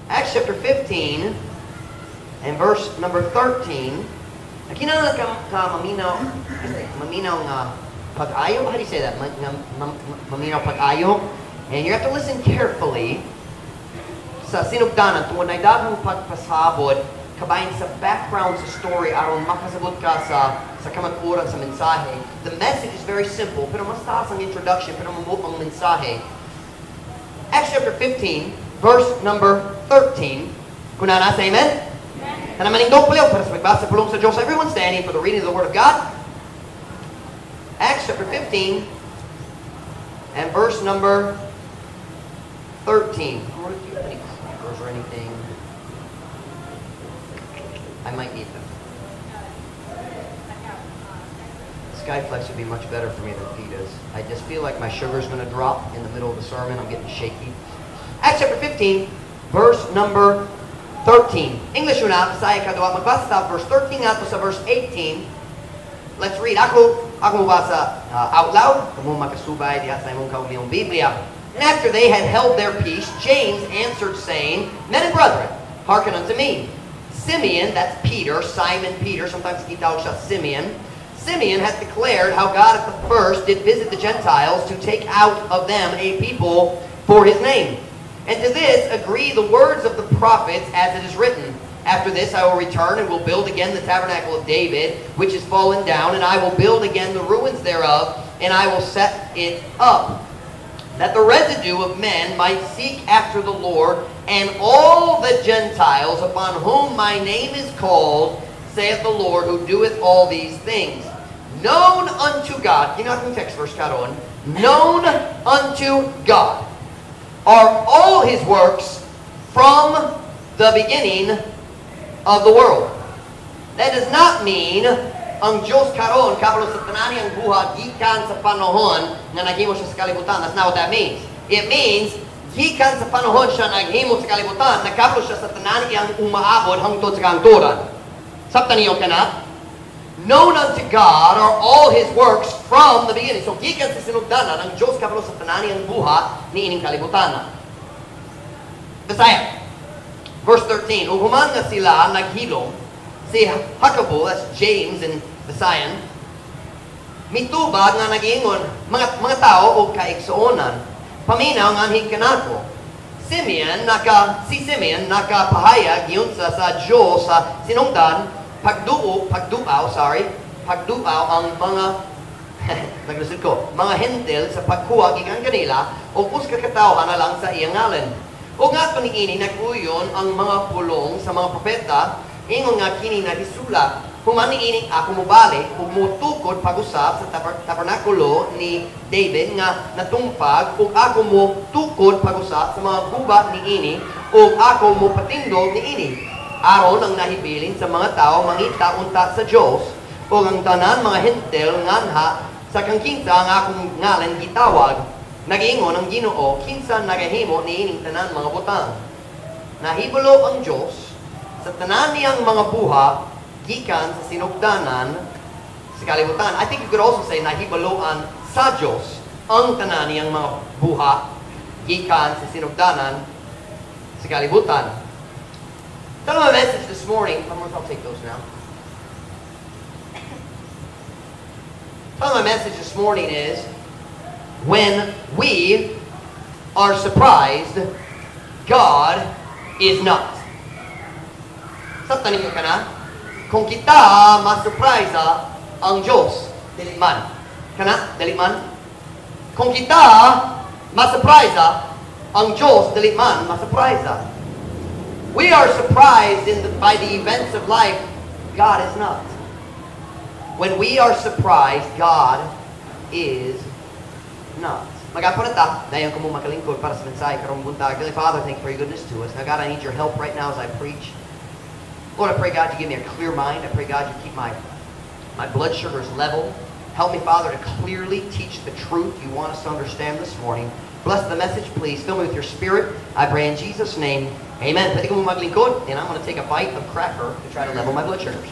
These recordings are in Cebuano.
Acts chapter 15 and verse number 13. Kinahanglan ka maminaw, maminaw nga pag-ayo. How do you say that? Maminaw pag-ayo. And you have to listen carefully sa sinugdanan tungod na daghang pagpasabot kabahin sa background sa story aron makasabot ka sa kamatuoran sa mensahe. The message is very simple, pero mas taas ang introduction, pero mabuo ang mensahe. Acts chapter 15, verse number 13. Kung naa say amen? Amen. Manindog palihog para sa pagbasa pulong sa Diyos. Everyone standing for the reading of the Word of God. Acts chapter 15 and verse number 13. Ruth, do you have any crackers or anything? I might need them. Skyflex would be much better for me than Fitas. I just feel like my sugar's going to drop in the middle of the sermon. I'm getting shaky. Acts chapter 15, verse number 13. English una, Bisaya kaduha. Magbasa sa verse 13 ngadto sa verse 18. Let's read. Ako mobasa out loud. Kamo makasubay diha sa imong kaugalingong Biblia. And after they had held their peace, James answered, saying, "Men and brethren, hearken unto me. Simeon," that's Peter, Simon Peter, sometimes gitawag siya Simeon. "Simeon hath declared how God at the first did visit the Gentiles to take out of them a people for his name. And to this agree the words of the prophets, as it is written, 'After this I will return and will build again the tabernacle of David, which is fallen down, and I will build again the ruins thereof, and I will set it up, that the residue of men might seek after the Lord, and all the Gentiles upon whom my name is called, saith the Lord, who doeth all these things.' Known unto God," kini akong text verse karon, "known unto God are all his works from the beginning of the world." That does not mean ang Diyos karon kabalo sa tanan niyang buhat gikan sa panahon nga naghimo siya sa kalibutan. That's not what that means. It means gikan sa panahon siya naghimo sa kalibutan, nakabalo siya sa tanan niyang umaabot hangtod sa kahangturan. Sabtan niyo kana? Known unto God are all his works from the beginning. So gikan sa sinugdanan, ang Diyos kabalo sa tanan niyang buhat niining kalibutan. Bisaya. Verse 13, ug human nga sila naghilom, si Jacobo, that's James in Visayan, mitubag nga nag-ingon, mga tao og kaigsuonan, paminaw nganhi kanako. Si Simeon nakapahayag giunsa sa Diyos sa sinugdan, pagduaw ang mga naglusod ko, mga Hentil sa pagkuha gikan kanila og usa ka katawhan na lang sa iyang ngalan. Ug ngadto niini nag-uyon ang mga pulong sa mga propeta, ingon nga kini nagisulat, human niini ako mobalik ug motukod pag-usab sa tabernakulo ni David nga natumpag, ug ako motukod pag-usab sa mga guba niini, ug ako mopatindog niini, aron ang nahibilin sa mga tao mangita unta sa Dios, ug ang tanan mga Hentil nganha sa kang kinsa ang akong ngalan gitawag. Nagingon ang Ginoo, kinsa nagahimo niining tanan mga butang. Nahibalo ang Dios sa tanan niyang mga buhat gikan sa sinugdanan sa kalibutan. I think you could also say nahibaloan sa Dios ang tanan niyang mga buhat gikan sa sinugdanan sa kalibutan. Tell my message this morning. I'll take those now. Tell my message this morning is, when we are surprised, God is not. Sabtan ninyo ka na? Kung kita ma-surprise ang Diyos, dili man. Kana? Dili man? Kung kita ma-surprise ang Diyos, dili man ma-surprise. We are surprised by the events of life. God is not. When we are surprised, God is not. Mag-apo na ta, dayon kamo makalingkod para sa mensahe karong buntag. Dear Father, thank you for your goodness to us. Now God, I need your help right now as I preach. Lord, I pray, God, you give me a clear mind. I pray, God, you keep my blood sugars level. Help me, Father, to clearly teach the truth you want us to understand this morning. Bless the message, please. Fill me with your Spirit. I pray in Jesus' name. Amen. Pwede ko maglingkod, and I'm going to take a bite of cracker to try to level my blood sugars.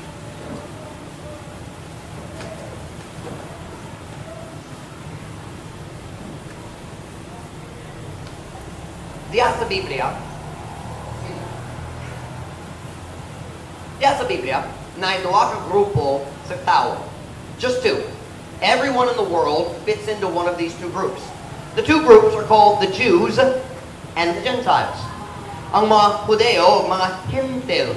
Diya sa Biblia, Diya sa Biblia, naay duha ka grupo sa tao. Just two. Everyone in the world fits into one of these two groups. The two groups are called the Jews and the Gentiles. Ang mga Hudeo, mga Hentil.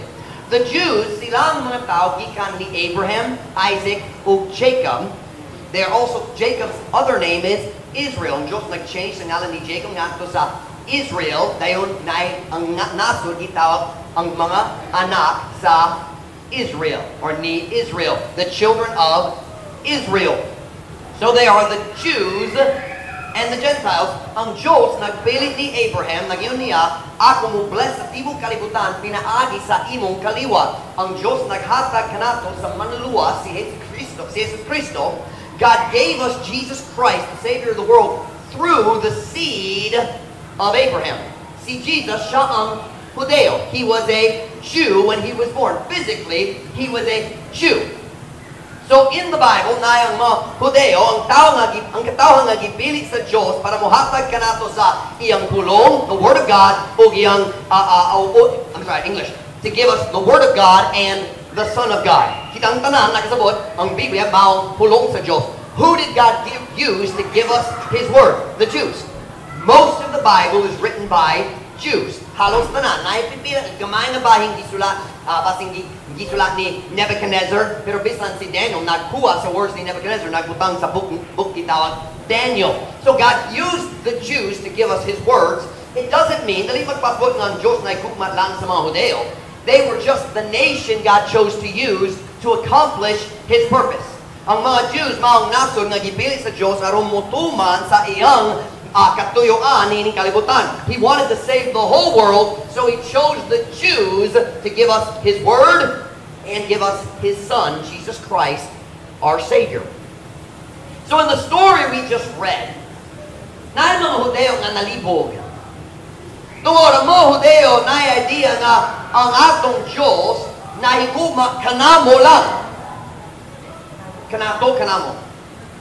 The Jews, sila ang mga tao gikan ni Abraham, Isaac, ug Jacob. They are also, Jacob's other name is Israel. Ang Diyos nag-change sa ngalan ni Jacob ngadto sa Israel. Dayon na ang nasod gitawag ang mga anak sa Israel or ni Israel, the children of Israel. So they are the Jews and the Gentiles. Ang Diyos nagpili ni Abraham, nag-ingon niya, "Ako mo bless sa tibok kalibutan pinaagi sa imong kaliwat." Ang Diyos naghatag kanato sa manluluwas si Jesus Cristo, si Jesus Cristo. God gave us Jesus Christ, the Savior of the world, through the seed of Abraham. Si Jesus, siya ang Hudeo. He was a Jew when he was born. Physically, he was a Jew. So in the Bible, naay ang mga Hudeo, ang katawhan nga gipili sa Dios para mohatag kanato sa iyang pulong, the Word of God, ug iyang oh, I'm sorry, English, to give us the Word of God and the Son of God. Kitang tanan nakasabot, ang Biblia mao pulong sa Dios. Who did God use to give us His Word? The Jews. Most of the Bible is written by Jews. Halos tanan. Naay pipila, gamay nga bahin gisulat, basing gisulat ni Nebuchadnezzar, pero bisan si Daniel, nagkuha sa words ni Nebuchadnezzar, nagbutang sa book gitawag Daniel. So God used the Jews to give us His words. It doesn't mean, dili magpasabot nga ang Diyos na gugma lang sa mga Hudeo. They were just the nation God chose to use to accomplish His purpose. Ang mga Jews, maong nasod nga gipili sa Diyos aron motuman sa iyang katuyuan niining kalibutan. He wanted to save the whole world, so He chose the Jews to give us His Word and give us His Son, Jesus Christ, our Savior. So in the story we just read, naay mga Hudeo nga nalibog. Tungod ang mga Hudeo na idea nga ang atong Diyos nahigugma kanamo lang. Kanato, kanamo.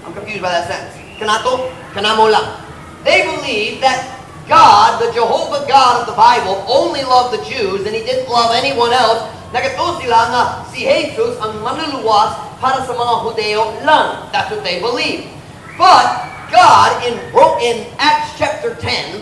I'm confused by that sentence. Kanato, kanamo lang. They believe that God, the Jehovah God of the Bible, only loved the Jews and He didn't love anyone else. Nagatuo sila nga si Jesus ang manluluwas para sa mga Hudeo lang. That's what they believe. But God, in Acts chapter 10,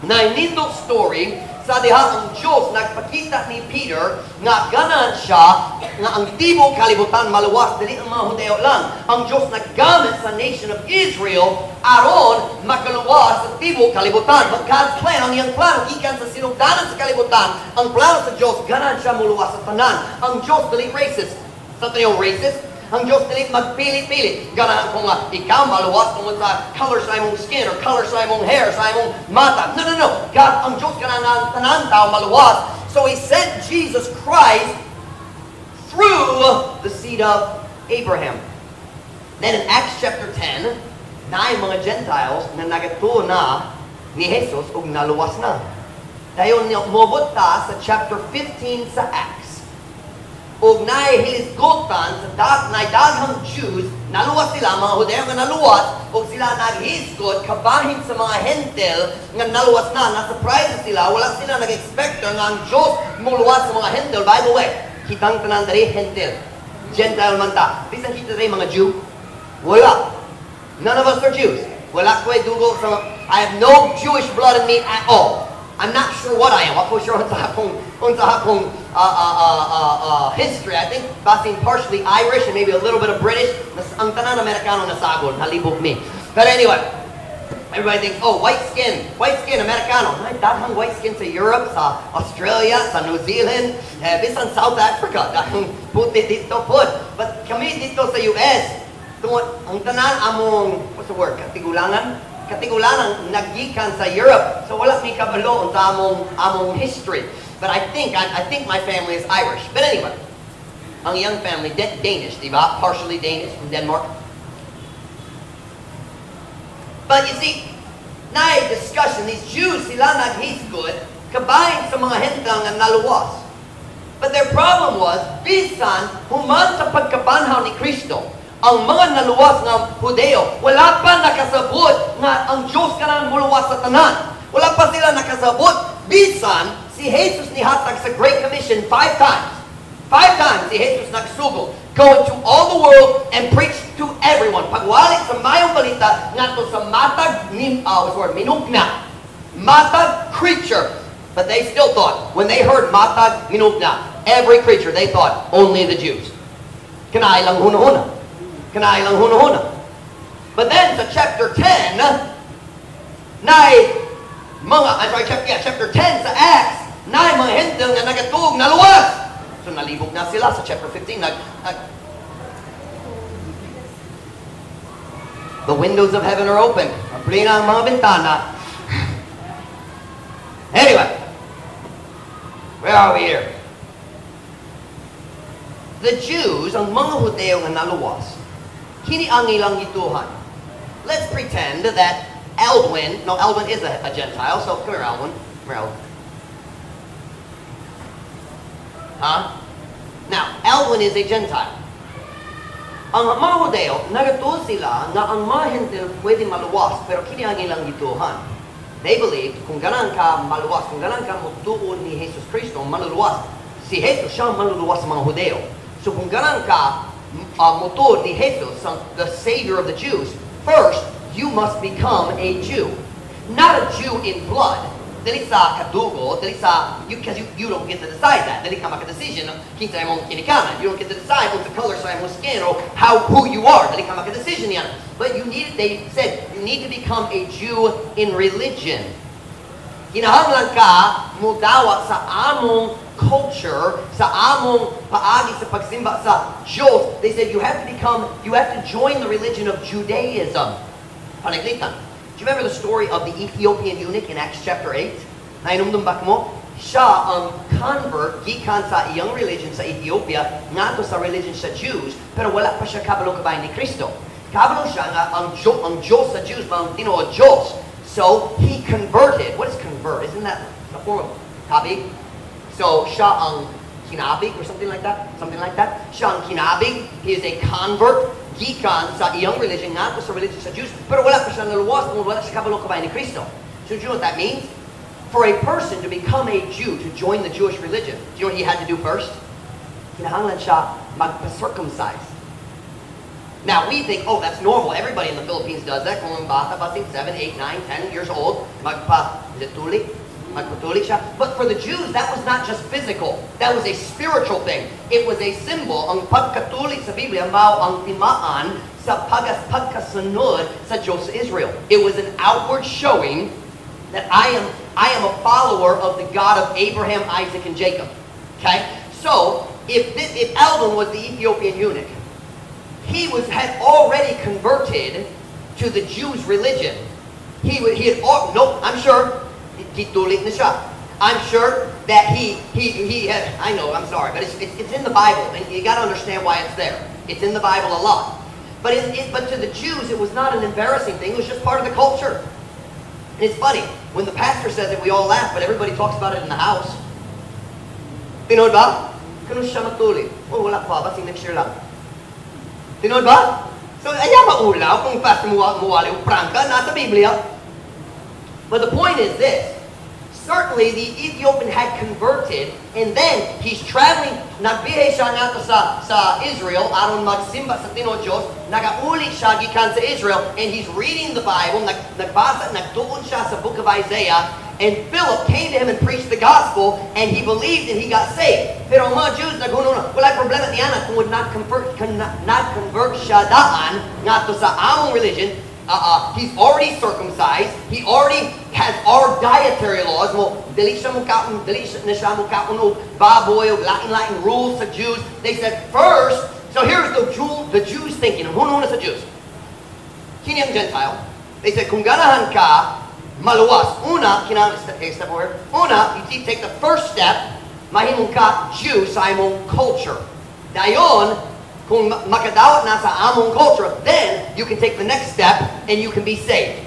na nindot story sa diha ang Diyos nagpakita ni Peter nga ganahan siya nga ang tibok kalibutan maluwas, dili ang mga Hudeo lang. Ang Diyos naggamit sa nation of Israel aron makaluwas sa tibok kalibutan. But God's plan, ang iyang plano gikan sa sinugdanan sa kalibutan, ang plano sa Diyos, ganahan siya muluwas sa tanan. Ang Diyos dili racist. Sa tayo racist, ang Diyos dili magpili-pili. Ganahan ko nga ikaw maluwas tungod sa color sa imong skin or color sa imong hair, sa imong mata. No. God, ang Diyos ganahan nga ang tanan tao maluwas. So He sent Jesus Christ through the seed of Abraham. Then in Acts chapter 10, naay mga Gentiles na nagatuo na ni Jesus ug naluwas na. Dayon moabot ta sa chapter 15 sa Acts. Ug naay hilisgutan sa dag naay daghang Jews, naluwas sila, mga Hudeo nga naluwas, ug sila naghisgot kabahin sa mga Hentil nga naluwas na. Na-surprise sila, wala sila nag-expect nga ang Diyos muluwas sa mga Hentil. By the way, kitang tanan diri Hentil. Gentile man ta. Bisan kita diri mga Jew? Wala. None of us are Jews. Wala ko'y dugo sa, I have no Jewish blood in me at all. I'm not sure what I am. Wa ko sure unsa akong history. I think basin partially Irish and maybe a little bit of British. Ang tanan Amerikano nasagol, nalibog mi. But anyway, everybody thinks, "Oh, white skin, Amerikano." Ay, daghang white skin sa Europe, sa Australia, sa New Zealand, eh, bisan South Africa, daghang puti didto pod. But kami didto sa US, tungod ang tanan among, what's the word, katigulangan? Katigulangan naggikan sa Europe. So wala mi kabalo unsa among history. But I think my family is Irish. But anyway, ang iyang family Danish, di ba? Partially Danish from Denmark. But you see, naay discussion, these Jews, sila naghisgot, kabahin sa mga Hentil nga naluwas. But their problem was, bisan, human sa pagkabanhaw ni Kristo, ang mga naluwas nga Hudeo, wala pa nakasabot nga ang Diyos kanang muluwas sa tanan. Wala pa sila nakasabot, bisan si Jesus nihatag sa Great Commission five times. Five times si Jesus nagsugo, "Go into all the world and preach to everyone." Pagwali sa mayong balita ngadto sa matag ni what's the word? Minugna. Matag creature. But they still thought, when they heard "matag minugna," every creature, they thought only the Jews. Kana ilang hunahuna. Kana ilang hunahuna. But then sa chapter 10, naay mga, I'm sorry, chapter, yeah, chapter 10 sa Acts, naay mga Hentil nga nagatuo ug naluwas. So nalibog na sila sa chapter 15. The windows of heaven are open. Abri na ang mga bintana. Anyway, where are we here? The Jews, ang mga Hudeo nga naluwas, kini ang ilang gituohan. Let's pretend that Aldwin, no, Aldwin is a Gentile, so come here, Aldwin. Come here, Aldwin. Huh? Now, Aldwin is a Gentile. Ang mga Hudeo, nagatuo sila nga ang mga Hentil pwede maluwas, pero kini ang ilang gituohan. They believed, kung ganahan ka maluwas, kung ganahan ka mutuo ni Jesus Cristo, maluluwas. Si Jesus siya ang maluluwas sa mga Hudeo. So kung ganahan ka mutuo ni Jesus, the Savior of the Jews, first, you must become a Jew. Not a Jew in blood, dili sa kadugo, dili sa, you, because you don't get to decide that. Dili ka maka-decision kinsa imong kinikanan. You don't get to decide what's the color sa imong skin or who you are. Dili ka maka-decision yan. But you need, they said, you need to become a Jew in religion. Kinahanglan ka mudawat sa among culture, sa among paagi sa pagsimba sa Diyos. They said you have to join the religion of Judaism. Panaglitan. Do you remember the story of the Ethiopian eunuch in Acts chapter 8? Nahinumdum ba mo? Siya ang convert gikan sa iyang religion sa Ethiopia ngadto sa religion sa Jews, pero wala pa siya kabalo kabahin ni Kristo. Kabalo siya nga ang Diyos sa Jews mao ang tinuod Diyos. So, he converted. What is "convert"? Isn't that a form of kabig? So, siya ang kinabig or something like that? Something like that? Siya ang kinabig. He is a convert gikan sa iyang religion ngadto sa religion sa Jews, pero wala pa siya naluwas kung wala siya kabalo kabahin ni Kristo. So, do you know what that means? For a person to become a Jew, to join the Jewish religion, do you know what he had to do first? Kinahanglan siya magpa-circumcise. Now, we think, "Oh, that's normal. Everybody in the Philippines does that." Kung ang bata pa, 7, 8, 9, 10 years old, magpa, is it tuli? Magpatuli siya. But for the Jews, that was not just physical. That was a spiritual thing. It was a symbol. Ang pagkatuli sa Biblia, mao ang timaan sa pagkasunod sa Diyos sa Israel. It was an outward showing that I am a follower of the God of Abraham, Isaac, and Jacob. Okay? So, if Alvin was the Ethiopian eunuch, he was had already converted to the Jews' religion. He had, oh, no, I'm sure, gituli na siya. I'm sure that he had, I know, I'm sorry, but it's in the Bible, and you got to understand why it's there. It's in the Bible a lot. But to the Jews, it was not an embarrassing thing. It was just part of the culture. And it's funny, when the pastor says it, we all laugh, but everybody talks about it in the house. Tinuod ba? Kano siya matuli? Oh, wala pa. Basig next year lang. Tinuod ba? So, ayaw maulaw kung pastor muwali o prangka, nasa Biblia. But the point is this. Certainly, the Ethiopian had converted, and then he's traveling, nagbiyahe siya ngadto sa Israel, aron magsimba sa tinuod Diyos, nagauli siya gikan sa Israel, and he's reading the Bible, nagbasa, nagtuon siya sa book of Isaiah, and Philip came to him and preached the gospel, and he believed and he got saved. Pero ang mga Jews, naghunahuna, wala problema niya kung would not convert siya daan ngadto sa among religion. He's already circumcised. He already has our dietary laws. Mo, dili siya mo kaon, dili siya, na siya mo kaon og baboy og lain-lain rules sa Jews. They said first, so here's the Jews thinking. Ang hunahuna sa Jews. Kini ang Gentile. They said, kung ganahan ka, maluwas. Una, kinahanglan, step, step over here. Una, you take the first step, mahimong ka Jew sa imong culture. Dayon, kung makadawat na sa among culture, then you can take the next step and you can be saved.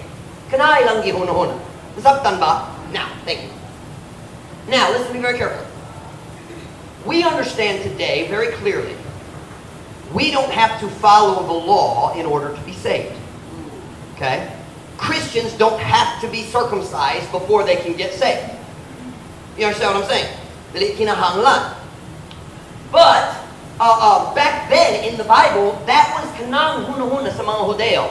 Kana ilang gihunahuna. Nasabtan ba? Now, thank you. Now, listen to me very carefully. We understand today very clearly we don't have to follow the law in order to be saved. Okay? Christians don't have to be circumcised before they can get saved. You understand what I'm saying? Dili kinahanglan. But back then in the Bible, that was kanang hunahuna sa mga Hudeo.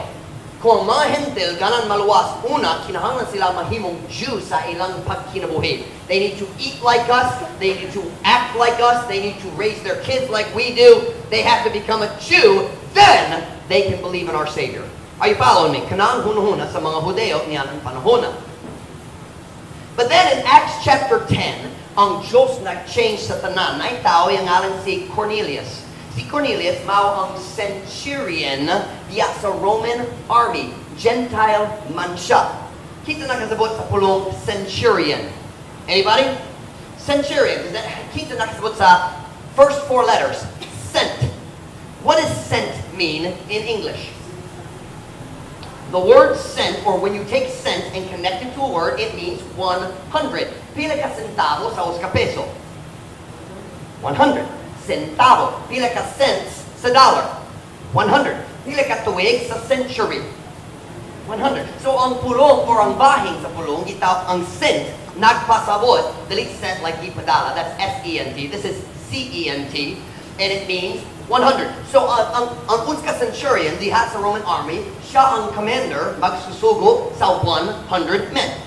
Kung ang mga Hentil ganahan maluwas, una, kinahanglan sila mahimong Jew sa ilang pagkinabuhi. They need to eat like us, they need to act like us, they need to raise their kids like we do. They have to become a Jew, then they can believe in our Savior. Are you following me? Kanang hunahuna sa mga Hudeo niyan ang panahon. But then in Acts chapter 10, ang Diyos nag-change sa tanan. Naay tao ang ngalan si Cornelius. Si Cornelius mao ang centurion diya sa Roman army. Gentile man siya. Kinsa nakasabot sa pulong "centurion"? Anybody? Centurion. Kinsa nakasabot sa first four letters? Cent. What does "cent" mean in English? The word "cent," or when you take "cent" and connect it to a word, it means 100. Pila ka centavo sa usa ka peso? 100. Centavo. Pila ka cents sa dollar? 100. Pila ka tuig sa century? 100. So ang pulong or ang bahin sa pulong, gitaw ang "cent," nagpasabot, dili "sent" like ipadala, that's S-E-N-T. This is C-E-N-T, and it means 100. So ang usa ka centurion diha sa Roman army, siya ang commander, magsusugo sa 100 men.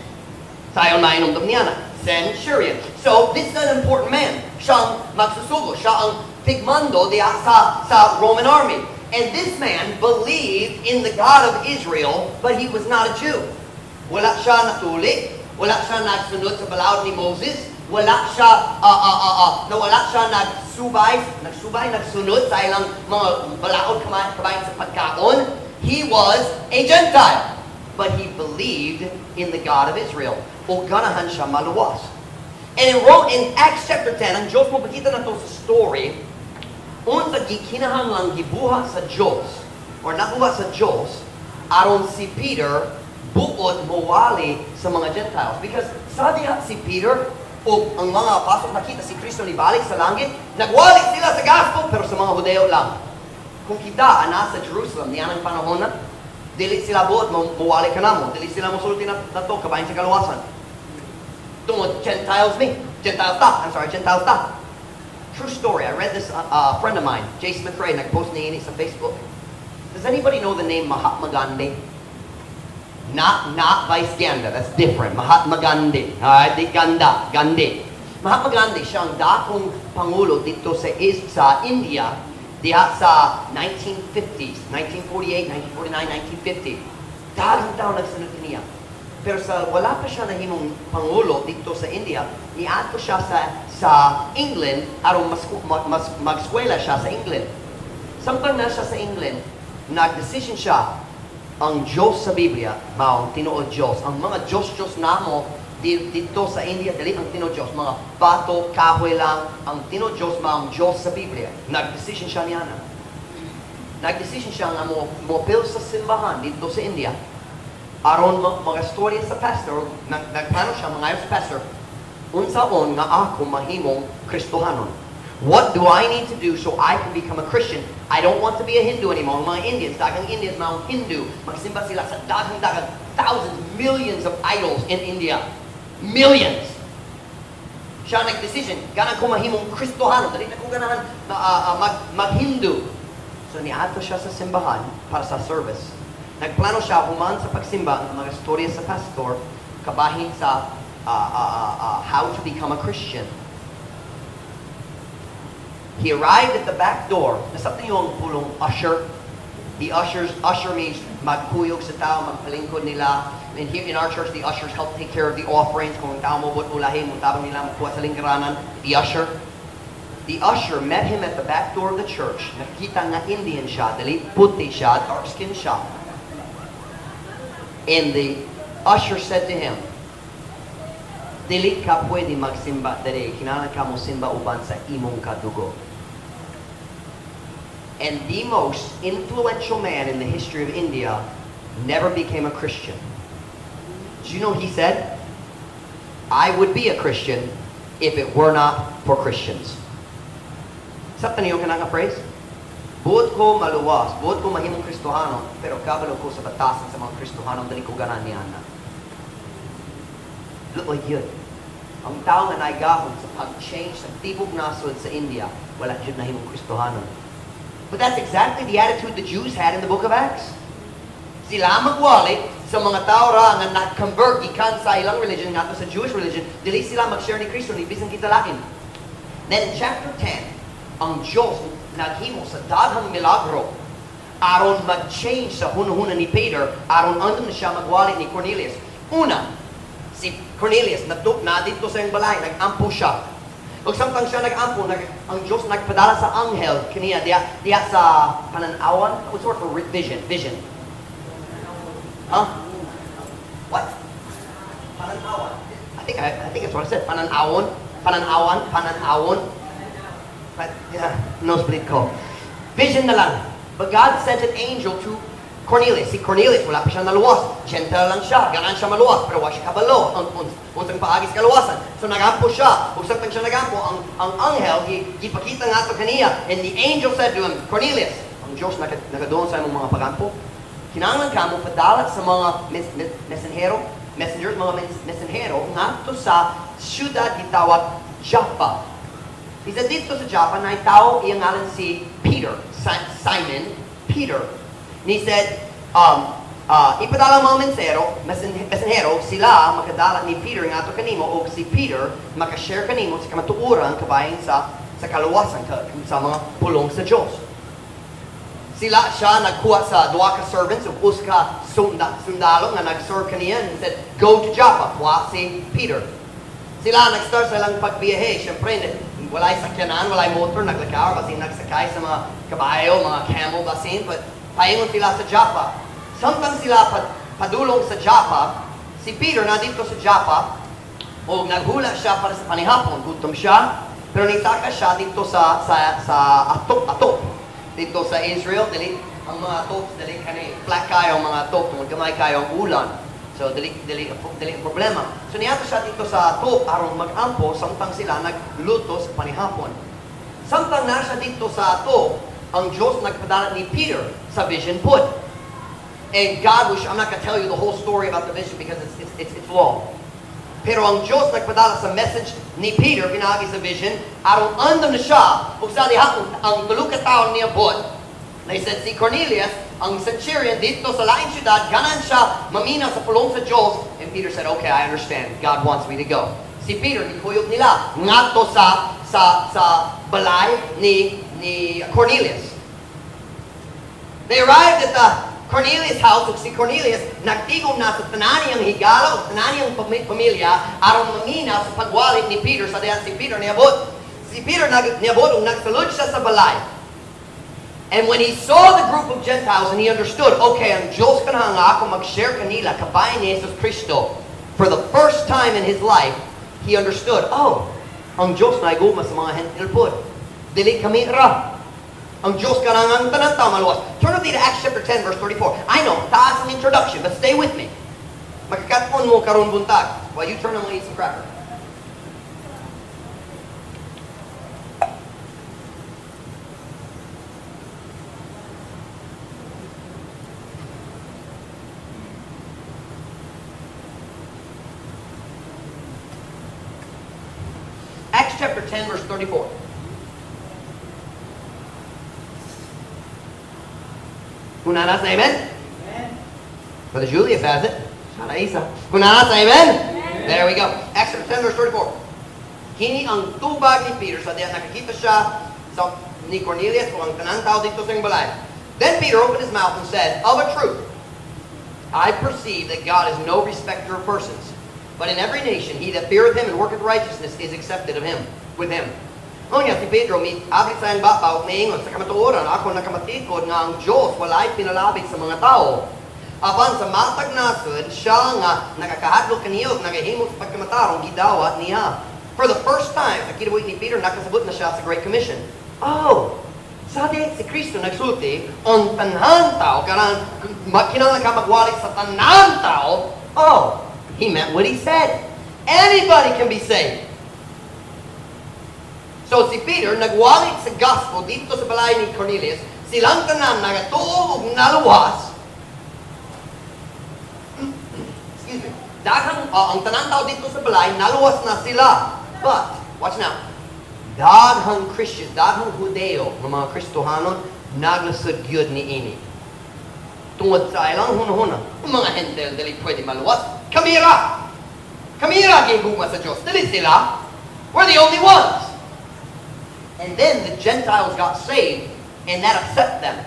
Sayon mainumdum niya na. Centurion. So this is an important man. Siya ang magsusugo. Siya ang tigmando diha sa Roman army. And this man believed in the God of Israel, but he was not a Jew. Wala siya natuli. Wala siya nagsunod sa balaod ni Moses. Wala siya, no, wala siya nagsubay, nagsunod sa ilang mga balaod kabahin sa pagkaon. He was a Gentile. But he believed in the God of Israel. O ganahan siya maluwas. And in Acts chapter 10, ang Diyos mopakita nato sa story, unsa gikinahanglang gibuhat sa Diyos, or nabuhat sa Diyos, aron si Peter buot mowali sa mga Gentiles. Because sa diha si Peter, o ang mga apostol nakita si Kristo ni balik sa langit, nagwali sila sa gospel, pero sa mga Hudeo lang. Kung kita ana sa Jerusalem, niyanang panahon na, dili sila buot mo mowali kanamo, dili sila mosulti na nato kabahin sa kaluwasan. Tungod Gentiles mi. Gentiles ta. I'm sorry, Gentiles ta. True story. I read this friend of mine, Jason McRae, nag-post niya ini sa Facebook. Does anybody know the name Mahatma Gandhi? Not Vice Ganda. That's different. Mahatma Gandhi. Alright, di Ganda, Gandhi. Mahatma Gandhi, siya ang dakong pangulo dito sa India diha sa 1950s, 1948, 1949, 1950. Daghang tao nagsunod niya. Pero sa wala pa siya nahimong pangulo dito sa India, niadto siya sa England aron mas magskwela siya sa England. Samtang na siya sa England, nag-decision siya, ang Diyos sa Biblia mao ang tinuod Diyos. Ang mga Diyos-Diyos namo dito sa India, dili ang tinuod Diyos. Mga bato, kahoy lang. Ang tinuod Diyos mao ang Diyos sa Biblia. Nag-decision siya niya na. Nag-decision siya nga mo sa simbahan dito sa India. Aron mga storya sa pastor, nagplano siya mga sa pastor, unsaon nga ako mahimong Kristohanon? What do I need to do so I can become a Christian? I don't want to be a Hindu anymore. Ang mga Indians, daghang Indians, mga Hindu, magsimba sila sa daghang-daghang, thousands, millions of idols in India. Millions. Siya nag-decision, ganahan ko mahimong Kristohano, dili na ko ganahan mag-Hindu. So niadto siya sa simbahan para sa service. Nagplano siya human sa pagsimba ang mga storya sa pastor kabahin sa how to become a Christian. He arrived at the back door. Nasabtan niyo ang pulong "usher"? The ushers, "usher" means magkuyog sa tao, magpalingkod nila. And here in our church, the ushers help take care of the offerings. Kung ang tao mo ulahin, mo tabang nila, makuha sa lingkaranan. The usher. The usher met him at the back door of the church. Nakita nga Indian siya, dili puti siya, dark skin siya. And the usher said to him, "Dili ka pwede magsimba diri, kinahanglan ka mo simba uban sa imong kadugo." And the most influential man in the history of India never became a Christian. Do you know he said, "I would be a Christian if it were not for Christians"? Sabtan niyo kanang phrase? Buot ko maluwas, buot ko mahimong Kristohano, pero kabalo ko sa batasan sa mga Kristohano, dili ko ganahan niana. Look like yun. Ang tao nga naigahom sa pag-change sa tibok nasod sa India, wala jud nahimong Kristohanon. But that's exactly the attitude the Jews had in the book of Acts. Sila magwali sa mga tao ra nga nag-convert gikan sa ilang religion ngadto sa Jewish religion, dili sila mag-share ni Kristo ni bisan kinsa lain. Then in chapter 10, ang Diyos naghimo sa daghang milagro aron mag-change sa hunahuna ni Peter, aron andam na siya magwali ni Cornelius. Una, si Cornelius nagtuk na dito sa iyang balay, nag-ampo siya. Ug samtang siya nag-ampo, ang Diyos nagpadala sa anghel kaniya diya sa pananawan. What's the word for vision? Vision. Huh? What? Pananawan. I think that's what I said. Pananawon, pananawan, pananawon. But yeah, nosebleed ko. Vision na lang. But God sent an angel to Cornelius. Si Cornelius, wala pa siya naluwas. Gentile lang siya. Ganan siya maluwas. Pero wa siya kabalo ang unsang paagi sa kaluwasan. So nagampo siya. Ug samtang siya nagampo, ang anghel, gipakita nga to kaniya. And the angel said to him, "Cornelius, ang Diyos nakaduol sa imong mga pagampo. Kinahanglan ka mo padala sa mga messengers, mga messengero, ngadto sa syudad gitawag Joppa." He said, dito sa Joppa, na tao iyang ngalan si Peter, Simon Peter. And he said, ipadala ang mga mensahero, sila makadala ni Peter ngadto kanimo, o si Peter makashare kanimo sa kamatuoran kabahin sa kaluwasan, sa mga pulong sa Diyos. Sila siya nagkuha sa duha ka servants ug usa ka sundalo nga nag-serve kaniya and said, "Go to Joppa, kuha si Peter." Sila nag-start sa ilang pagbiyahe. Siyempre, walay sakyanan, walay motor, naglakaw, basin nagsakay sa mga kabayo, mga camel, basin, but paingon sila sa Joppa. Samtang sila padulong sa Joppa, si Peter na dito sa Joppa, o naghula siya para sa panihapon, gutom siya, pero nitaka siya dito sa atop, atop. Dito sa Israel, dili ang mga atop, dili kani flat kayo ang mga atop, tungod gamay kayo ang ulan. So dili ang problema. So niadto siya dito sa atop aron mag-ampo samtang sila nagluto sa panihapon. Samtang na siya dito sa atop, ang Diyos nagpadala ni Peter sa vision pud. And God was, I'm not going to tell you the whole story about the vision because it's long. Pero ang Diyos nagpadala sa message ni Peter, pinaagi sa vision, aron andam na siya, ug sa diha ang tulo ka tawo niabot. They said, si Cornelius, ang centurion dito sa laing syudad, ganan siya mamina sa pulong sa Diyos. And Peter said, "Okay, I understand. God wants me to go." Si Peter, gikuyog nila ngadto sa balay ni Cornelius. They arrived at the Cornelius house, ug si Cornelius nagtigom na sa tanan niyang higala ug tanan niyang pamilya aron mamina sa pagwali ni Peter sa diha si Peter niabot. Si Peter niabot ug nagsulod siya sa balay. And when he saw the group of Gentiles and he understood, okay, ang Diyos kanang nga ako mag-share kanila kabahin ni Jesus Kristo. For the first time in his life, he understood, oh, ang Diyos na iguma sa mga Hentil pod. Dili kami ra. Ang Diyos kanang ang tanan tao maluwas. Turn with me to Acts chapter 10, verse 34. I know, taas ang introduction, but stay with me. Magkakat-on mo karon buntag. While you turn, I'm gonna eat some cracker. Acts chapter 10, verse 34. Kung naa na, amen? Amen. Brother Julius has it. Sana isa. Kung naa na, amen? There we go. Acts chapter 10, verse 34. Kini ang tubag ni Peter sa diya nakakita siya sa ni Cornelius o ang tanang tao dito sa iyang balay. Then Peter opened his mouth and said, "Of a truth, I perceive that God is no respecter of persons, but in every nation he that feareth him and worketh righteousness is accepted of him, with him." Unya si Pedro mi abri sa iyang baba ug niingon, "Sa kamatuoran ako nakamatikod nga ang Dios walay pinalabit sa mga tao. Apan sa matag nasod siya nga nakakahadlok kaniya ug nagahimo sa pagkamatarong gidawat niya." For the first time sa kinabuhi ni Peter, nakasabot na siya sa Great Commission. Oh, sa di si Kristo nagsulti, ang tanan tao, kanang kinahanglan ka magwali sa tanan tao. Oh, he meant what he said. Anybody can be saved. So si Peter nagwali sa gospel dito sa balay ni Cornelius, silang tanan nagatuo ug naluwas. Excuse me. Daghang ang tanan tao dito sa balay, naluwas na sila. But, watch now, daghang Christians, daghang Hudeo, ng mga Kristohanon, naglisod gyud ni ini. Tungod sa ilang hunahuna, ang mga Hentil dili pwede maluwas. Kami ra! Kami ra gihigugma sa Diyos. Dili sila. We're the only ones. And then the Gentiles got saved, and that upset them.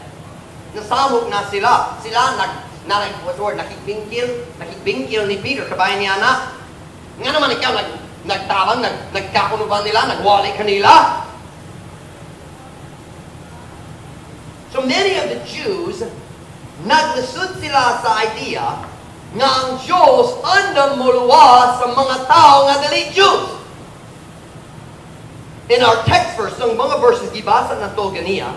Nasamok na sila. Sila nag, na, what's the word, nakigbingkil, nakigbingkil ni Peter, kabahin niya na. Nga naman ikaw, nagtabang, nagkakunuban nila, nagwali kanila. So many of the Jews, naglisod sila sa idea nga ang Diyos andam moluwas sa mga tao nga dili Jews. In our text verse, ang mga verses gibasa nato ganiya,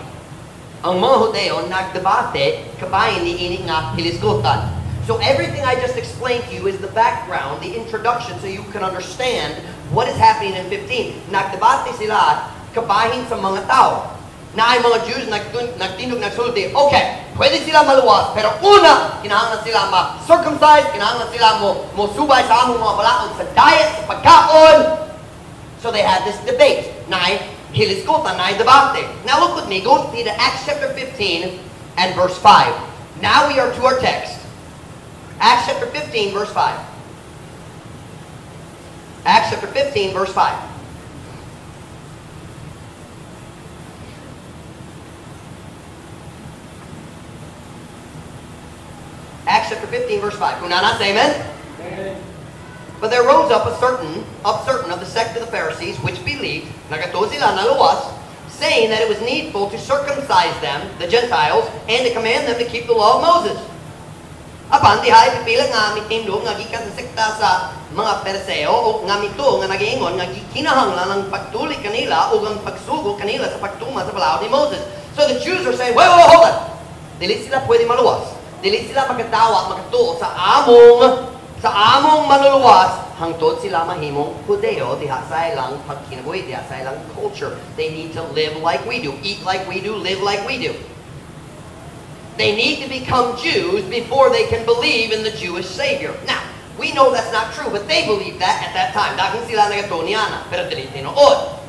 ang mga Hudeo nagdebate kabahin ni ini nga hilisgutan. So everything I just explained to you is the background, the introduction, so you can understand what is happening in 15. Nagdebate sila kabahin sa mga tao. Na ay mga Jews nagtindog, nagsulti, okay, pwede sila maluwas, pero una, kinahanglan sila ma-circumcise, kinahanglan sila mo subay sa among mga balaod, sa diet, sa pagkaon. So they had this debate. Naay hilisgutan, naay debate. Now look with me, go to Acts chapter 15 and verse 5. Now we are to our text. Acts chapter 15, verse 5. Acts chapter 15, verse 5. Acts chapter 15, verse 5. Kung naa na, say amen. Amen. But there rose up a certain, of certain of the sect of the Pharisees, which believed, nagatuo sila naluwas, saying that it was needful to circumcise them, the Gentiles, and to command them to keep the law of Moses. Apan, dihay, pipila nga mitindog nga gikan sa sekta sa mga Periseo o nga mituo nga nagiingon nga gikinahanglan ang pagtuli kanila o ang pagsugo kanila sa pagtuma sa balaod ni Moses. So the Jews are saying, wait, wait, wait, hold on. Dili sila pwede maluwas. Dili sila makadawa, makatuo sa among manluluwas hangtod sila mahimong Hudeo diha sa ilang pagkinabuhi, diha sa ilang culture. They need to live like we do, eat like we do, live like we do. They need to become Jews before they can believe in the Jewish Savior. Now, we know that's not true, but they believed that at that time. Daghan sila nagatuo niana, pero dili tinuod.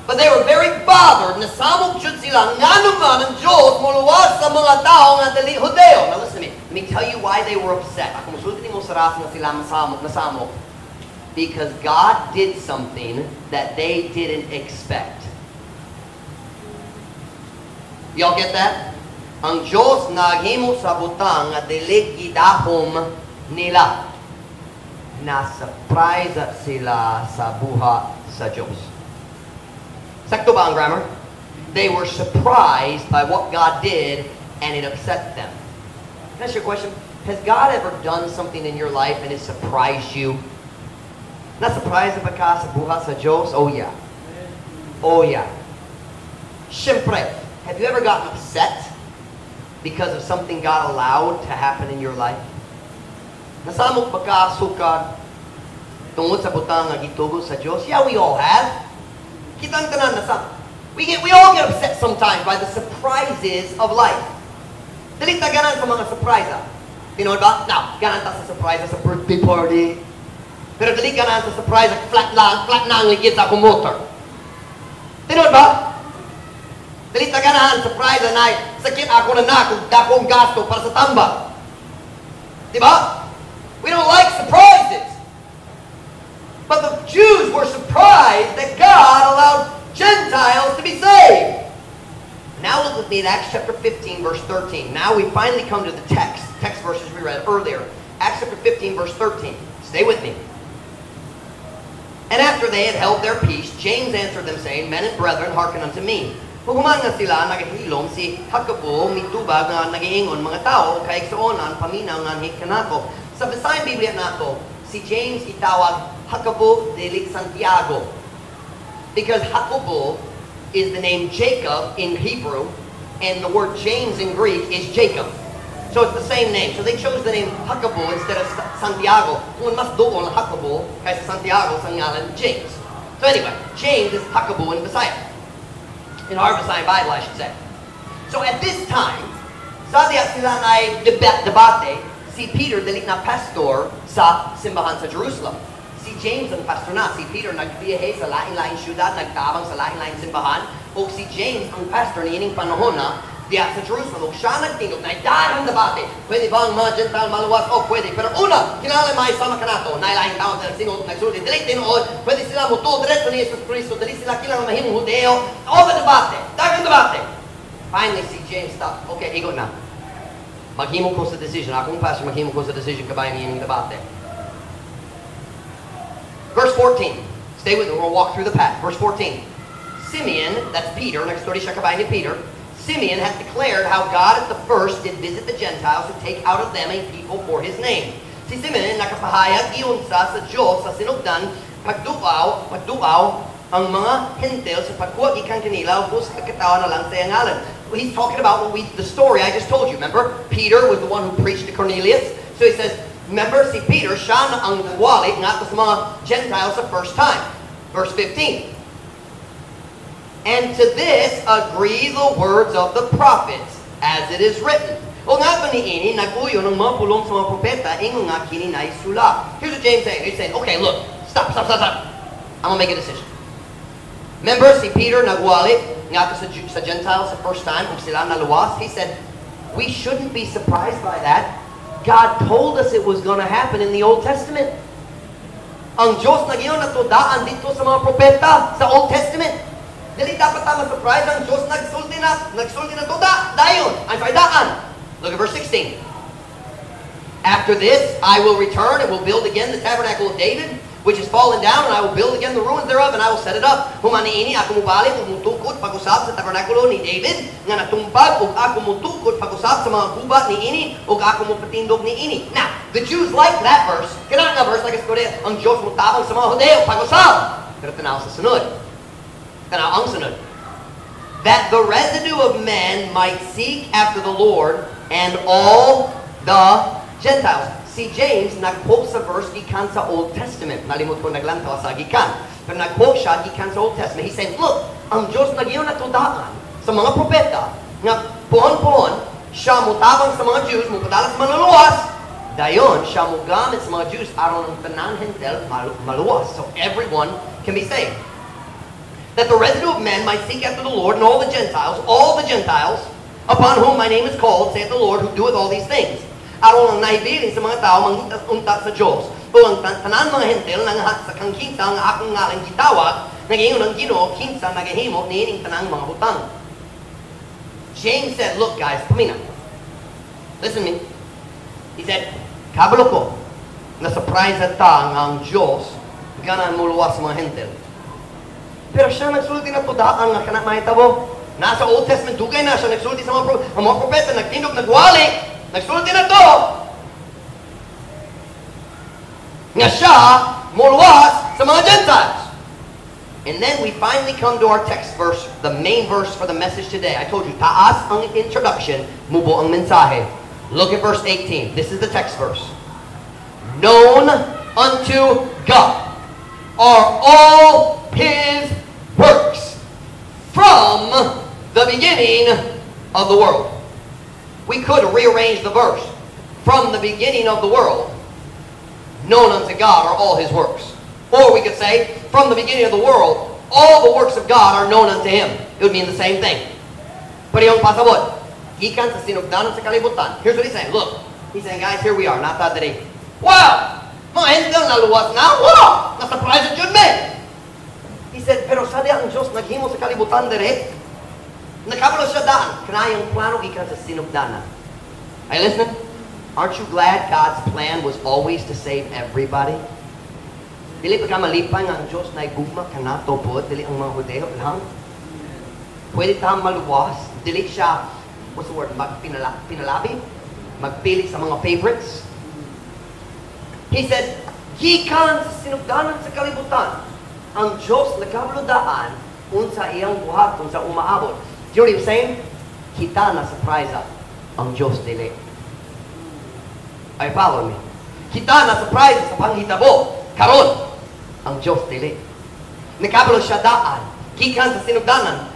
But they were very bothered. Nasamok jud sila ngano man ang Diyos moluwas sa mga tao nga dili Hudeo. Now listen to me. Let me tell you why they were upset. Ako musulti nimo sa rason nga sila masamok, nasamok. Because God did something that they didn't expect. Y'all get that? Ang Diyos naghimo sa butang nga dili gidahom nila. Na-surprise sila sa buhat sa Diyos. Sakto ba ang grammar? They were surprised by what God did, and it upset them. Can I ask you a question? Has God ever done something in your life and it surprised you? Na-surprise ba ka sa buhat sa Diyos? Oh yeah. Oh yeah. Siyempre, have you ever gotten upset because of something God allowed to happen in your life? Nasamok ba ka sukad tungod sa butang nga gitugot sa Diyos? Yeah, we all have. Kitang tanan nasa. We all get upset sometimes by the surprises of life. Dili ta ganahan sa mga surprise. Ah. Tinuod ba? Now, ganahan ta sa surprise sa birthday party. Pero dili ganahan sa surprise, flat lang, flat na ang ligid sa akong motor. Tinuod ba? Dili ta ganahan surprise na sakit ako na na kung dakong gasto para sa tambak. Di ba? We don't like surprises. But the Jews were surprised that God allowed Gentiles to be saved. Now look with me at Acts chapter 15, verse 13. Now we finally come to the text verses we read earlier. Acts chapter 15, verse 13. Stay with me. And after they had held their peace, James answered them, saying, "Men and brethren, hearken unto me." Human nga sila nagahilom, si Jacobo mitubag nga nagiingon, "Mga tao, kaigsuonan, paminaw nganhi kanako." Sa Visayan Biblia nato, si James itawag Jacobo, dili Santiago. Because Jacobo is the name Jacob in Hebrew, and the word James in Greek is Jacob. So it's the same name. So they chose the name Jacobo instead of Santiago. Kung mas duol ang Jacobo kaysa Santiago sa ngalan James. So anyway, James is Jacobo in Bisaya. In our Visayan Bible, I should say. So at this time, sa diya sila na debate, si Peter, dili na pastor, Sa simbahan sa Jerusalem. Si James ang pastor na, si Peter nagbiyahe sa lain-laing syudad, nagtabang sa lain-laing simbahan, ug si James ang pastor niining panahon na diya sa Jerusalem. Ug siya nagtingog na daghang debate. Pwede ba ang mga Gentile maluwas? O pwede. Pero una, kinahanglan may sama kanato. Naay laing tao na nagsingot, nagsulti, dili tinuod. Pwede sila mutuo diretso ni Jesus Cristo. Dili sila kinahanglan mahimong Hudeo. All the debate. Daghang debate. Finally, si James stop. Okay, igo na. Maghimo ko sa decision. Akong pastor, maghimo ko sa decision kabahin niining debate. Verse 14. Stay with me. We're going to walk through the path. Verse 14. Simeon, that's Peter, nagstorya siya kabahin ni Peter. Simeon hath declared how God at the first did visit the Gentiles to take out of them a people for his name. Si Simeon nakapahayag giunsa sa Diyos sa sinugdan pagduaw ang mga Hentil sa pagkuha gikan kanila ug usa ka katawo alang sa iyang ngalan. He's talking about the story I just told you. Remember? Peter was the one who preached to Cornelius. So he says, remember si Peter, siya na ang nagwali ngadto sa mga Gentiles the first time. Verse 15. And to this agree the words of the prophets, as it is written. O nga pa niini, nag-uyon ang mga pulong sa mga propeta, ingon nga kini naisulat. Here's what James saying. He's saying, "Okay, look, stop, stop, stop, stop. I'm gonna make a decision." Remember, si Peter nagwali nga sa Gentiles the first time, kung sila naluwas, he said, "We shouldn't be surprised by that. God told us it was gonna happen in the Old Testament." Ang Diyos nag-ingon nato daan didto sa mga propeta sa Old Testament. Dili dapat ta ma-surprise, ang Diyos nagsulti na to dayon. I'm sorry, daan. Look at verse 16. After this, I will return and will build again the tabernacle of David, which is fallen down, and I will build again the ruins thereof, and I will set it up. Human niini ako mubalik ug mutukod pag-usab sa tabernakulo ni David nga natumbag, ug ako mutukod pag-usab sa mga guba niini, ug ako mupatindog niini. Now, the Jews like that verse. Kana nga verse, like istorya, ang Diyos mutabang sa mga Hudeo pag-usab. Pero tanaw sa sunod. Tanaw ang sunod. That the residue of men might seek after the Lord and all the Gentiles. Si James nag-quote sa verse gikan sa Old Testament. Nalimot ko naglantaw sa gikan. Pero nag-quote siya gikan sa Old Testament. He said, "Look, ang Diyos nag-ingon nato daan sa mga propeta nga puhon-puhon siya mutabang sa mga Jews, mupadala sa manluluwas, dayon siya mugamit sa mga Jews aron ang tanang Hentil maluwas." So everyone can be saved. That the residue of men might seek after the Lord and all the Gentiles, upon whom my name is called, saith the Lord, who doeth all these things. Aron ang nahibilin sa mga tao mangita unta sa Diyos. O ang tanan mga Hentil nga sa kang kinsa ang akong ngalan gitawag, nagaingon ang Ginoo, kinsa nagahimo niining tanang mga butang. James said, "Look, guys, pamina. Listen to me." He said, "Kabalo ko, na surprise ta nga ang Diyos ganahan moluwas sa mga Hentil. Pero siya nagsulti nato daan nga kana mahitabo. Nasa Old Testament, dugay na siya nagsulti sa ang mga propeta, nagtindog, nagwali, nagsulti nato nga siya moluwas sa mga Gentiles." And then we finally come to our text verse, the main verse for the message today. I told you, taas ang introduction, mubo ang mensahe. Look at verse 18. This is the text verse. Known unto God are all His works from the beginning of the world. We could rearrange the verse. From the beginning of the world, known unto God are all His works. Or we could say, from the beginning of the world, all the works of God are known unto Him. It would mean the same thing. Pero yung pasabot, gikan sa sinugdanan sa kalibutan. Here's what he's saying. Look, he's saying, "Guys, here we are, naa ta diri. Wow! Mga Hentil naluwas na? Wow! Na-surprise jud mi!" He said, "Pero sa ang Diyos naghimo sa kalibutan diri, nakabalo siya daan. Kanayang plano gikan sa sinugdanan." Are you listening? Aren't you glad God's plan was always to save everybody? Dili pa ka malipay nga ang Diyos na gugma kanato po, dili ang mga Hudeo lang? Pwede ta maluwas, dili siya, what's the word, pinalabi? Magpili sa mga favorites? He said, "Gikan sa sinugdanan sa kalibutan, ang Diyos nagkabalo daan unsa iyang buhaton sa umaabot." Do you know what he was saying? Kita na surprise ang Diyos dili. Are you following me? Kita na surprise sa panghitabo karon, ang Diyos dili. Nakabalo siya daan gikan sa sinugdanan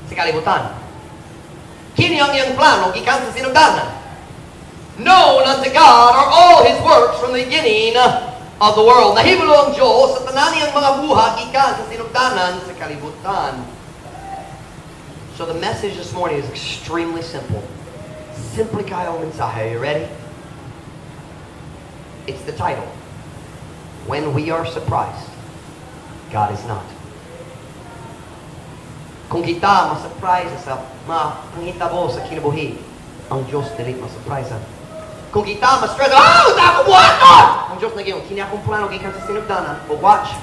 sa kalibutan. Kini ang iyang plano gikan sa sinugdanan. Known unto God are all His works from the beginning of the world. Nahibalo ang Diyos sa tanan niyang mga buhat gikan sa sinugdanan sa kalibutan. So the message this morning is extremely simple. Simple kaayo ang mensahe. Are you ready? It's the title. "When We Are Surprised, God Is Not." Kung kita ma-surprise sa mga panghitabo sa kinabuhi, ang Diyos dili ma-surprise. Kung kita ma-stress, "Ah, unsa akong buhaton?" Ang Diyos nag-ingon, "Kini akong plano gikan sa sinugdanan," o watch,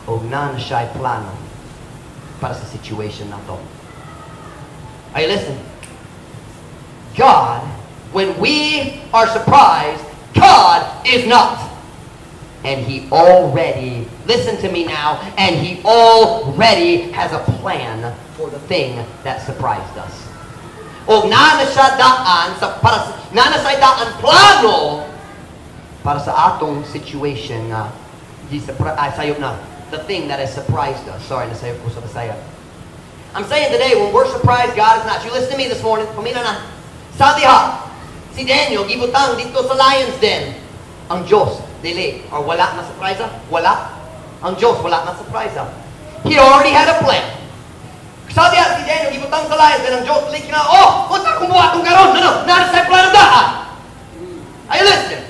og naa na siya'y plano para sa situation nato. Are you listening? God, when we are surprised, God is not. And He already, listen to me now, and He already has a plan for the thing that surprised us. O naa na siya daan sa para naa na siya daan plano para sa atong situation nga di sa ay sayop na, the thing that has surprised us. Sorry, nasayop ko sa Bisaya. I'm saying today, when we're surprised, God is not. You listen to me this morning. Paminaw na. Sa diha, si Daniel gibutang didto sa lion's den. Ang Diyos dili or wala na surprise, wala. Ang Diyos wala na surprise. He already had a plan. Sa diha si Daniel gibutang sa lion's den, ang Diyos dili kina, "Oh, unsa akong buhaton karon?" No. Naa na plano daan. Are you listening?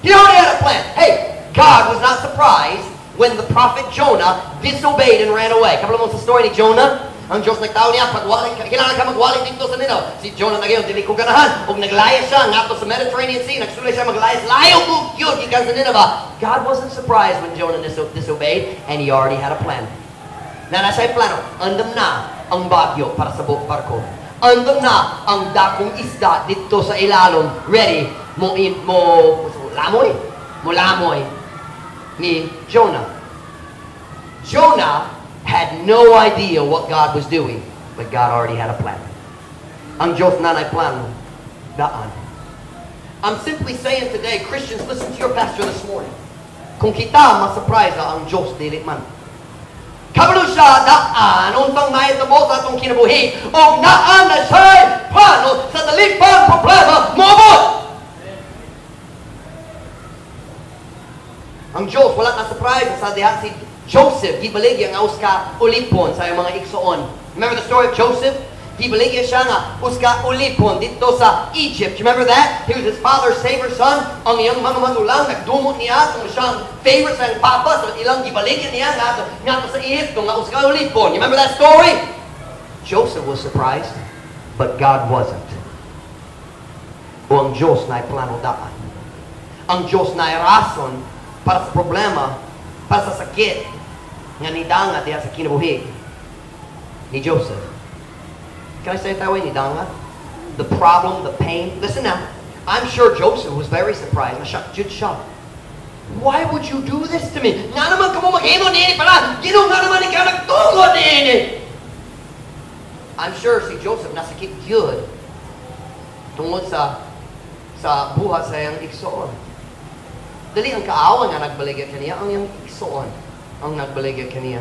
He already had a plan. Hey, God was not surprised when the prophet Jonah disobeyed and ran away. Kabalo mo sa story ni Jonah? Ang Diyos nagtawag niya, "Pagwali, kailangan ka magwali didto sa Nineveh." Si Jonah nag-ingon, "Dili ko ganahan." Ug naglayas siya ngadto sa Mediterranean Sea, nagsulay siya maglayas, layo mo gyud gikan sa Nineveh. God wasn't surprised when Jonah disobeyed, and He already had a plan. Naa na siya'y plano, andam na ang bagyo para sa barko. Andam na ang dakong isda didto sa ilalom, ready mo in, mo lamoy, mo lamoy ni Jonah. Jonah had no idea what God was doing, but God already had a plan. Ang Diyos naa na'y plano daan. I'm simply saying today, Christians, listen to your pastor this morning. Kung kita ma-surprise, ang Diyos dili man. Kabalo siya daan unsang mahitabo sa atong kinabuhi og naa na siya'y plano sa dili pang problema moabot. Ang Diyos wala na surprise sa diha si Joseph gibaligya nga usa ka ulipon sa iyang mga igsoon. Remember the story of Joseph? Gibaligya siya nga usa ka ulipon didto sa Egypt. You remember that? He was his father's favorite son. Ang iyang mga magulang nagdumot niya kung siyang favorite sa iyang papa. So ilang gibaligya niya ngadto sa Egypto nga usa ka ulipon. You remember that story? Joseph was surprised, but God wasn't. O ang Diyos naa'y plano daan. Ang Diyos naa'y rason para sa problema, para sa sakit nga nidangat diha sa kinabuhi ni Joseph. Can I say it that way? Nidangat? The problem, the pain. Listen now. I'm sure Joseph was very surprised. Na-shock jud siya. "Why would you do this to me? Ngano man kamo maghimo niini pala? Ginoo, ngano man ikaw nagtugot niini?" I'm sure si Joseph nasakit gyud tungod sa buhat sa iyang igsoon. Dili ang kaawa nga nagbaligya kaniya, ang iyang igsoon ang nagbaligya kaniya.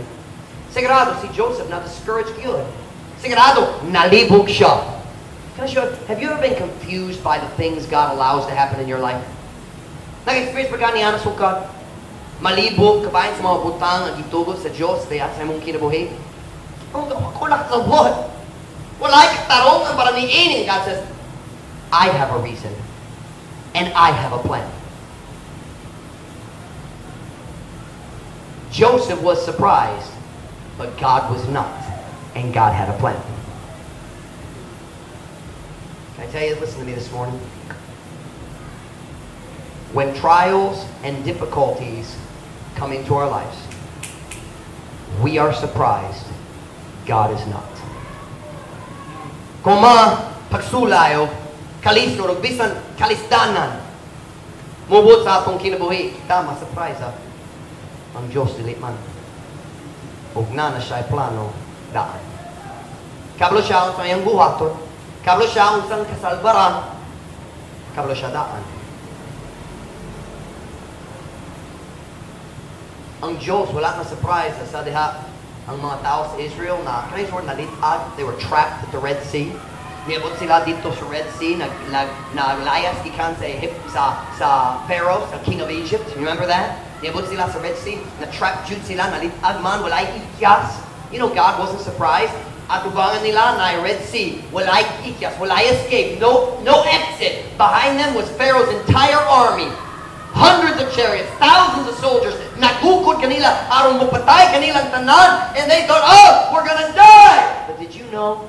Sigurado si Joseph na discouraged gyud. Sigurado nalibog siya. Can I show you, have you ever been confused by the things God allows to happen in your life? Nag-experience ba ka niana sukad? Malibog kabahin sa mga butang ang gitugot sa Diyos diha sa imong kinabuhi? Oh, ako nakasabot. Wala katarong ang para niini. God says, "I have a reason. And I have a plan." Joseph was surprised, but God was not. And God had a plan. Can I tell you, listen to me this morning. When trials and difficulties come into our lives, we are surprised, God is not. Kung mga pagsulay o kalisod o bisan kalisdanan, mubot sa atong kinabuhi, kita ma-surprise ha. Ang Diyos dili man. Ug naa na siya'y plano daan. Kabalo siya unsa iyang buhaton. Kabalo siya unsang kasalbaran. Kabalo siya daan. Ang Diyos wala na surprise sa diha ang mga tao sa Israel na kanang word nalitag, they were trapped at the Red Sea. Niabot sila didto sa Red Sea, naglayas gikan sa Egypt, sa Pharaoh, sa king of Egypt. You remember that? Niabot sila sa Red Sea, na-trap jud sila, nalitag man, walay ikyas. God wasn't surprised. Atubangan nila na Red Sea, walay ikyas, walay escape, no exit. Behind them was Pharaoh's entire army. Hundreds of chariots, thousands of soldiers, nagukod kanila, aron mopatay kanilang tanan, and they thought, "Oh, we're gonna die!" But did you know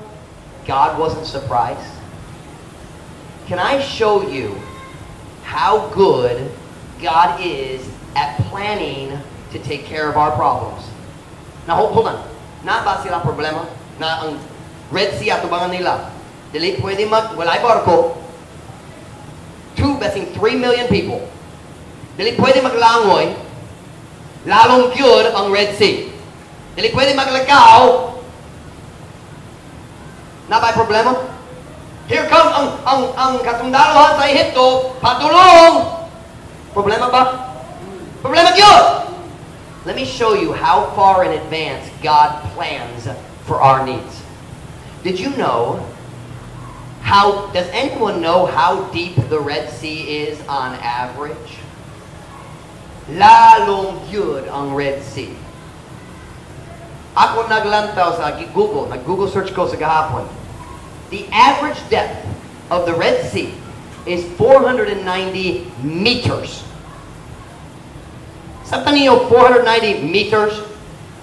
God wasn't surprised? Can I show you how good God is at planning to take care of our problems? Now, hold on. Naa ba sila problema? Na ang Red Sea atubangan nila. Dili pwede walay barko. 2, basing 3 million people. Dili pwede maglangoy. Lalom gyud ang Red Sea. Dili pwede maglakaw. Naa ba'y problema? Here comes ang kasundaluhan sa Ehipto, padulong! Problema ba? Problema gyud! Let me show you how far in advance God plans for our needs. Does anyone know how deep the Red Sea is on average? Lalom gyud ang Red Sea. Ako naglantaw sa Google, nag-Google search ko sa gahapon. The average depth of the Red Sea is 490 meters. Sa niyo 490 meters,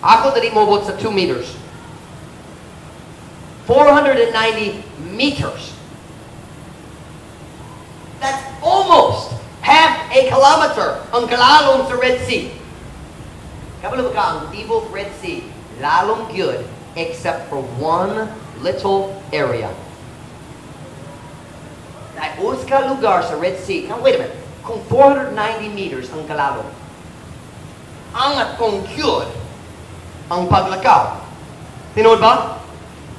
ako dili moabot sa 2 meters. 490 meters. That's almost half a kilometer ang kalalom sa Red Sea. Kabalo ka ang tibok Red Sea, lalom gyud except for one little area. Naay usa ka lugar sa Red Sea. Now, wait a minute. Kung 490 meters ang kalalom, angat kong gyud ang paglakaw. Tinuod ba?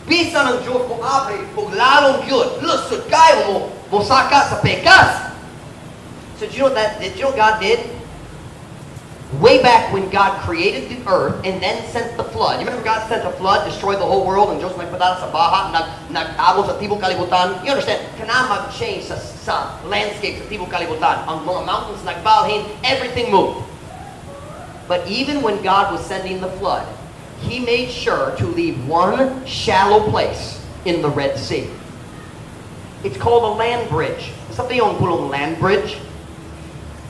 Bisan ang Diyos mo abri, ug lalom gyud, lusod kayo mo, mosaka sa pekas. So did you know what God did? Way back when God created the earth and then sent the flood. You remember God sent a flood, destroyed the whole world, and Diyos nagpadala sa baha, nagtabon sa tibok kalibutan. You understand? Kana mag-change sa landscape sa tibok kalibutan. Ang mga mountains nagbalhin, everything moved. But even when God was sending the flood, He made sure to leave one shallow place in the Red Sea. It's called a land bridge. Sa yung pulong land bridge?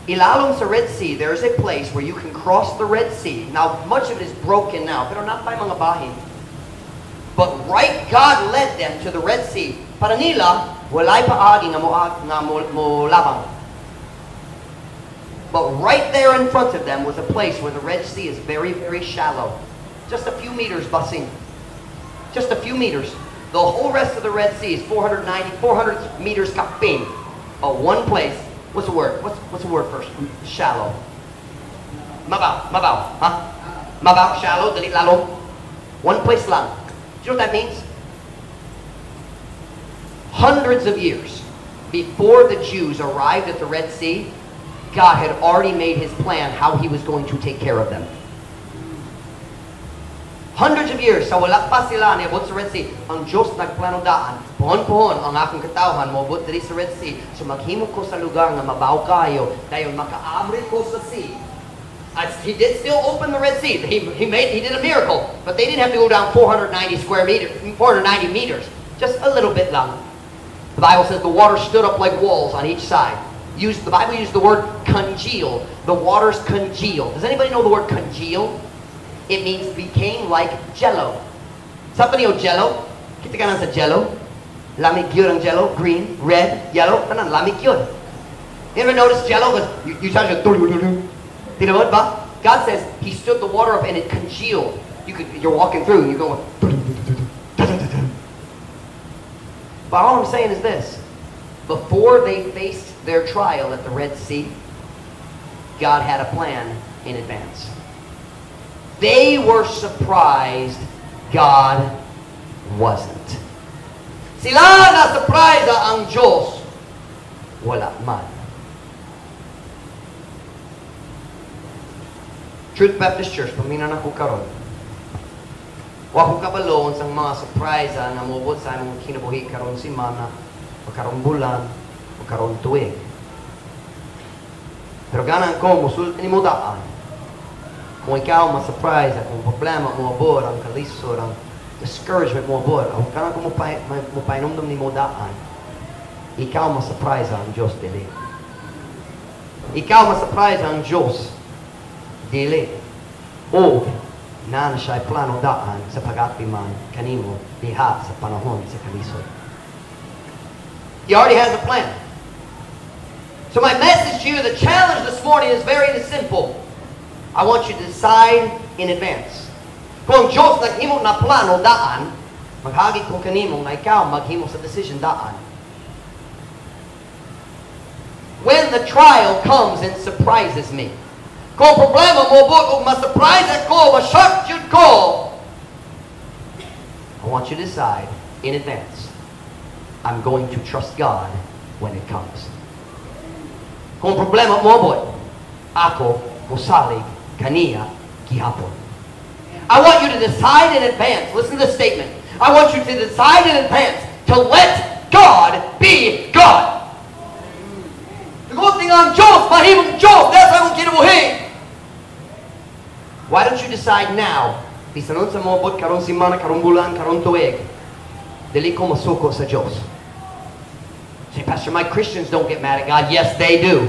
Ilalom sa Red Sea, there's a place where you can cross the Red Sea. Now, much of it is broken now, pero naa pa'y mga bahin. But right, God led them to the Red Sea. Para nila, walay paagi nga mo labang. But right there in front of them was a place where the Red Sea is very, very shallow. Just a few meters, basin. Just a few meters. The whole rest of the Red Sea is 490, 400 meters kapin. But one place, what's the word? What's the word first? Shallow. Mabaw, mabaw. Huh? Mabaw, shallow, dili lalom. One place lang. Do you know what that means? Hundreds of years before the Jews arrived at the Red Sea, God had already made his plan how he was going to take care of them. Hundreds of years, sa wala pa sila niabot sa Red Sea, ang Diyos nagplano daan, pohon-pohon ang akong katawhan moabot diri sa Red Sea. So maghimo ko sa lugar nga mabaw kayo, dayon makaabri ko sa sea. He did still open the Red Sea. He did a miracle, but they didn't have to go down 490 square meters, 490 meters, just a little bit lang. The Bible says the water stood up like walls on each side. The Bible used the word "congeal." The waters congeal. Does anybody know the word "congeal"? It means became like jello. Sa niyo jello? Kita ka na sa jello? Lami gyud ang jello. Green, red, yellow. Tanan, lami gyud. You ever notice jello? Because you touch it. Tinuod ba? God says He stood the water up and it congealed. You're walking through and you're going. But all I'm saying is this. Before they faced their trial at the Red Sea, God had a plan in advance. They were surprised. God wasn't. Sila na surprise ang Diyos. Wala man. Truth Baptist Church, paminaw na ko karon. Wa ko kabalo unsang mga surprise nga moabot sa imong kinabuhi karon simana, o karon bulan, o karon tuig. Pero ganahan ko musulti nimo daan. Kung ikaw ma-surprise, kung problema moabot, ang kalisod, ang discouragement moabot, ang ganahan ko mo pahinumdum nimo daan, ikaw ma-surprise, ang Diyos dili. Ikaw ma-surprise, ang Diyos dili. O naa na siya plano daan sa pag-atiman kanimo diha sa panahon sa kalisod. He already has a plan. So my message to you, the challenge this morning, is very simple. I want you to decide in advance. Kung ang Diyos naghimo na plano daan, maghagit ko kanimo nga ikaw maghimo sa decision daan. When the trial comes and surprises me, kung problema moabot ug ma-surprise ako, ma-shock jud ko, I want you to decide in advance, I'm going to trust God when it comes. Kung problema moabot, ako mosalig kaniya gihapon. I want you to decide in advance. Listen to the statement. I want you to decide in advance to let God be God. Tuguti nga ang Diyos, mahimong Diyos, dahil sa imong kinabuhi. Why don't you decide now, bisan unsa moabot karon simana, karon bulan, karon tuig, dili ko masuko sa Diyos? Say, "Pastor, my Christians don't get mad at God." Yes, they do.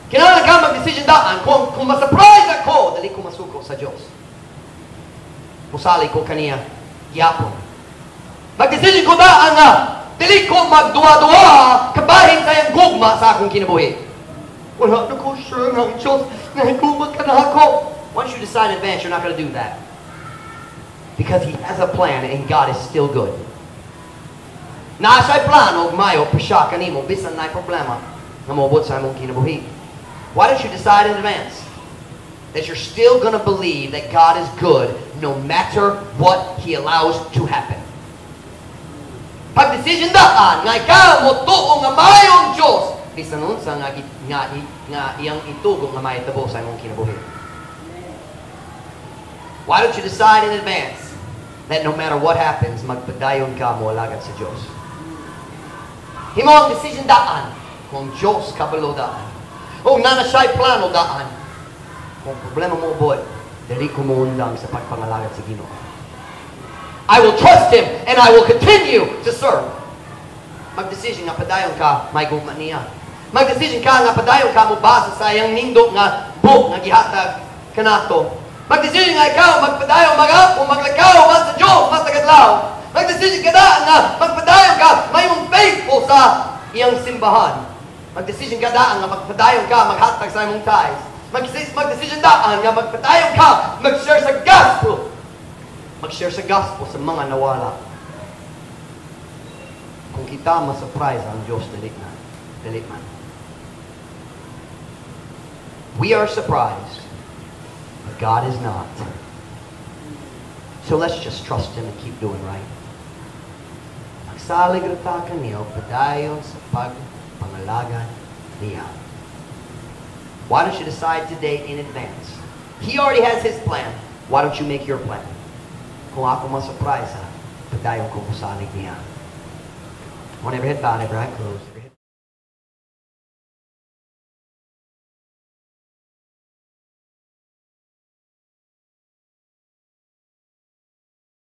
Kinahanglan ka mag-decision daan. Kung ma-surprise ako, dili ko masuko sa Diyos. Musalig ko kaniya gihapon. Mag-decision ko daan nga, dili ko magduwa-duwa kabahin sa iyang gugma sa akong kinabuhi. Wala na ko sure nga ang Diyos nga higugma kanako. Once you decide in advance, you're not going to do that. Because He has a plan and God is still good. Naa siya'y plano, mayo pa siya kanimo, bisan naay problema nga moabot sa imong kinabuhi. Why don't you decide in advance that you're still going to believe that God is good no matter what He allows to happen? Pag decision daan, nga ikaw motuo nga maayo ang Diyos, bisan unsa nga iyang itugo nga mahitabo sa imong kinabuhi. Why don't you decide in advance that no matter what happens, magpadayon ka moalagad sa Diyos? Himo ang decision daan kung Diyos kabalo daan. O naa na siya'y plano daan. Kung problema moabot, dili ko muundang sa pagpangalagad sa Ginoo. I will trust Him and I will continue to serve. Mag-decision nga padayon ka, may gugma niya. Mag-decision ka nga padayon ka mobasa sa iyang nindot nga book nga gihatag kanato. Mag-decision nga ikaw magpadayon mag-ampo, maglakaw man sa Diyos matag adlaw. Mag-decision ka daan nga magpadayon ka mahimong faithful sa iyang simbahan. Mag-decision ka daan nga magpadayon ka maghatag sa imong tithes. Mag-decision daan nga magpadayon ka mag-share sa gospel. Mag-share sa gospel sa mga nawala. Kung kita ma-surprise, ang Diyos dili na. Dili man. We are surprised, but God is not. So let's just trust Him and keep doing right. Magsalig ra ta kaniya, padayon sa pagpangalagad niya. Why don't you decide today in advance? He already has His plan. Why don't you make your plan? Kung ako ma-surprise, ha, padayon ko musalig niya. Want every head bowed, every eye closed.